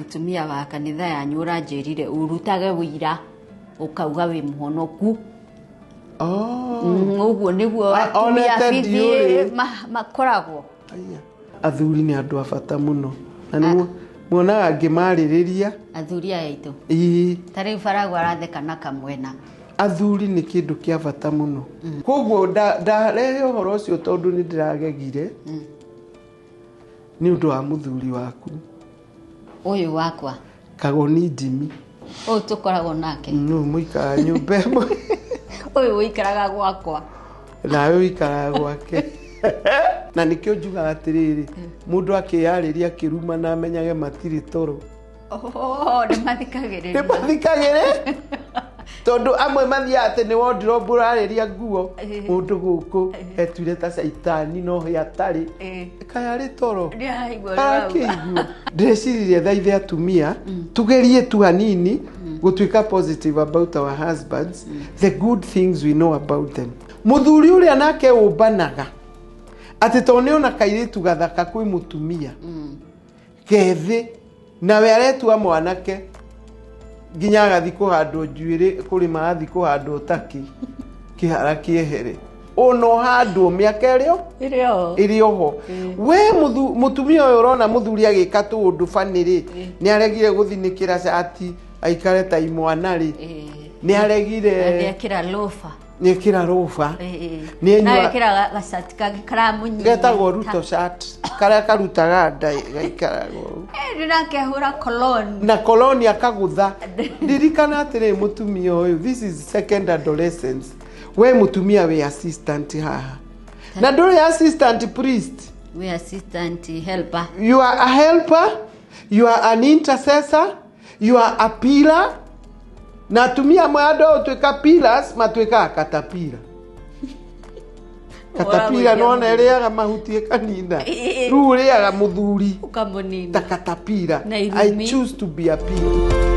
Mũtumia wa kanitha yanyu ũranjĩrire ũrutage wĩira ũkauga wĩ mũhonoku. Oh. Ũguo nĩguo atumia onete bithi ndiũrĩ. makoragwo. Aya. Athuri nĩ andũ a bata mũno na nĩ muonaga ngĩmarĩrĩria. Athuri aya aitũ. Ĩĩ. Ta rĩu Baragu aratheka na kamwena. Athuri nĩ kĩndũ kĩa bata mũno, koguo ndarehe ũhoro ũcio tondũ nĩ ndĩragegire nĩ ũndũ wa mũthuri waku. Ũyũ wakwa. Kagoni Jimmy. Ũyũ tũkoragwo nake. Nũ mũikaraga nyũmba ĩmwe. Ũyũ ũikaraga gwakwa. Nawe ũikaraga gwake, na nĩkĩo njugaga atĩrĩrĩ, mũndũ akĩyarĩria akĩruma na amenyage matirĩ toro. Oh, nĩ mathikagĩrĩria. Nĩ mathikagĩrĩ, tondũ amwe mathiaga atĩ nĩ wardrobe ũrarĩria nguo. Mũndũ gũkũ etuire ta caitani no he atarĩ. Kaya arĩ toro. Ndĩraigua ũrĩa ũrauga. Arakĩigua. Ndĩreciririe thaithe atumia tugerie tu hanini gũtuĩka positive about our husbands, the good things we know about them. Mũthuri ũrĩa nake ũmbanaga atĩ tondũ nĩ ona kairĩtu gathaka kwĩ mũtumia gethĩ, nawe aretua mwanake nginya agathi kũhandwo njuĩrĩ, kũrĩma agathi kũhandwo taki kĩhara kĩehere, ona ũhandwo mĩaka ĩrĩa Ĩrĩ o. Ĩrĩ oho. We mũtumia ũyũ ũrona mũthuri agĩka tũũndũ banĩrĩ, nĩ aregire gũthinĩkĩra cati aikare ta imwana rĩ, nĩ aregire. Nĩekĩra lofa. Nĩ ekĩra rũba. Nĩ Na ekĩra gacati kangĩ karamũnyita. Getagwo Ruto shirt, karĩa karutaga nda gaikaragwo ũũ. Ndĩrakehũra cologne. Na koloni akagutha. Ririkana atĩrĩ, mũtumia ũyũ, this is second adolescence. We mũtumia wĩ assistant haha, na ndũrĩ assistant priest. We assistant helper. You are a helper, you are an intercessor, you are a pillar. Na atumia amwe andũ a gũtuĩka pillars matuĩkaga katapira. Katapira nona ĩrĩaga mahuti ĩkanina. Rĩu ũrĩaga mũthuri Ũkamũnina. Ta katapira. Na I irumi. choose to be a pillar.